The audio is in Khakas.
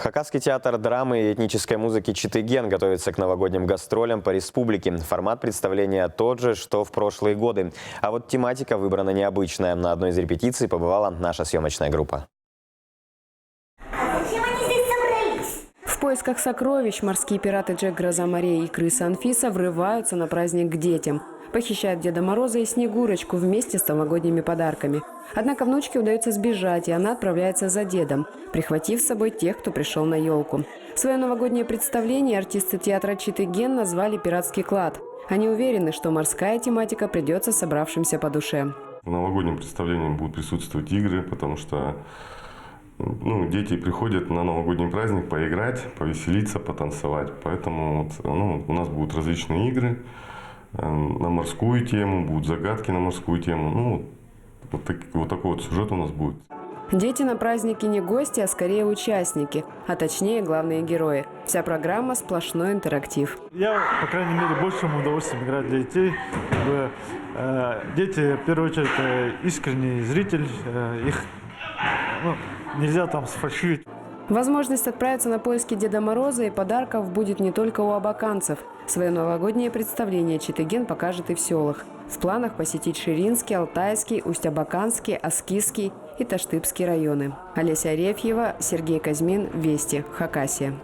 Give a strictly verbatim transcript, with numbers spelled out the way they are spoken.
Хакасский театр драмы и этнической музыки «Читыген» готовится к новогодним гастролям по республике. Формат представления тот же, что в прошлые годы. А вот тематика выбрана необычная. На одной из репетиций побывала наша съемочная группа. А зачем они здесь собрались? В поисках сокровищ морские пираты Джек, Гроза морей и крыса Анфиса врываются на праздник к детям. Похищают Деда Мороза и Снегурочку вместе с новогодними подарками. Однако внучке удается сбежать, и она отправляется за дедом, прихватив с собой тех, кто пришёл на ёлку. Своё новогоднее представление артисты театра «Читыген» назвали «Пиратский клад». Они уверены, что морская тематика придётся собравшимся по душе. В новогоднем представлении будут присутствовать игры, потому что, ну, дети приходят на новогодний праздник поиграть, повеселиться, потанцевать. Поэтому вот, ну, у нас будут различные игры, э, на морскую тему, будут загадки на морскую тему. Ну, вот, так- вот такой вот сюжет у нас будет. Дети на празднике не гости, а скорее участники, а точнее главные герои. Вся программа — сплошной интерактив. Я, по крайней мере, большим удовольствием играю для детей. Как бы, э, дети, в первую очередь, э, искренний зритель, э, их, ну, нельзя там сфальшивить. Возможность отправиться на поиски Деда Мороза и подарков будет не только у абаканцев. Своё новогоднее представление «Читыген» покажет и в сёлах. В планах посетить Ширинский, Алтайский, Усть-Абаканский, Аскизский и Таштыпский районы. Олеся Арефьева, Сергей Козьмин, «Вести», Хакасия.